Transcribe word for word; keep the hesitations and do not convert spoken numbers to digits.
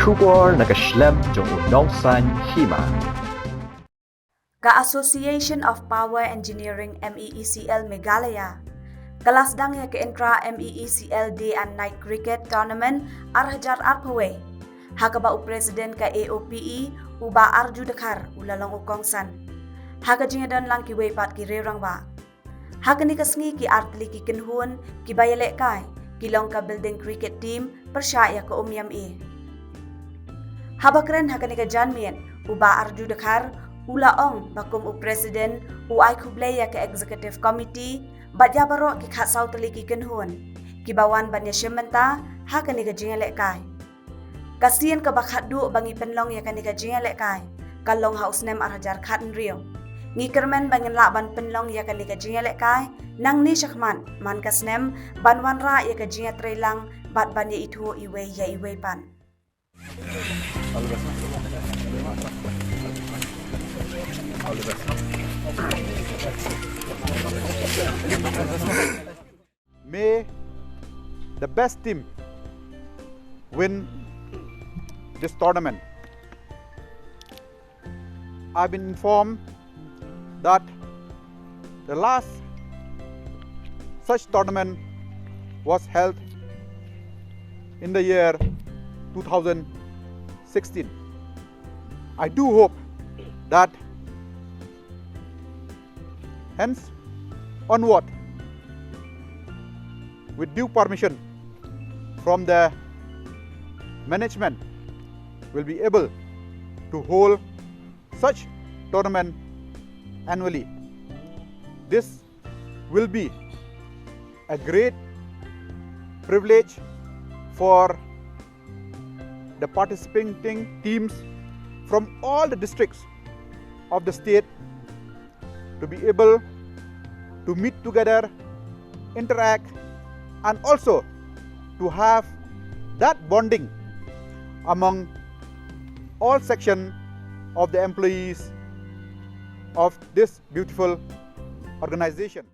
Khubor na ka shlem jong u nongsaiñ hima. Ka Association of Power Engineering M E E C L Meghalaya ka la sdang ïa ka Intra M E E C L Day and Night Cricket Tournament ar hajar arphew wei, ha kaba u President ka A O P E, u Bah Arju Dkhar, u la long u kongsan. Ha ka jingïadon lang kiwei pat ki riew rangbah. Ha kane ka sngi ki artylli ki kynhun kiba ïalehkai ki long ka Building Cricket Team pyrshah ïa ka Umiam A. Haba kren ha kane ka janmiet, u Bah Arju Dkhar u la ong ba kum u President u ai khublei ïa ka Executive Committee bad ïa baroh ki khatsaw tylli ki kynhun kiba wan ban ïashim bynta ha kane ka jingïalehkai. Ka sien kaba khatduh ba ngi pynlong ïa kane ka jingïalehkai ka long ha u snem ar hajar khathynriew. Ngi kyrmen ba ngin lah ban pynlong ïa kane ka jingïalehkai nangne shakhmat man ka snem ban wanrah ïa ka jingïatreilang bad ban ïaithuh iwei ïa iwei pat. May the best team win this tournament. I've been informed that the last such tournament was held in the year two thousand sixteen. I do hope that hence onward, with due permission from the management, will be able to hold such tournament annually. This will be a great privilege for the participating teams from all the districts of the state to be able to meet together, interact, and also to have that bonding among all section of the employees of this beautiful organization.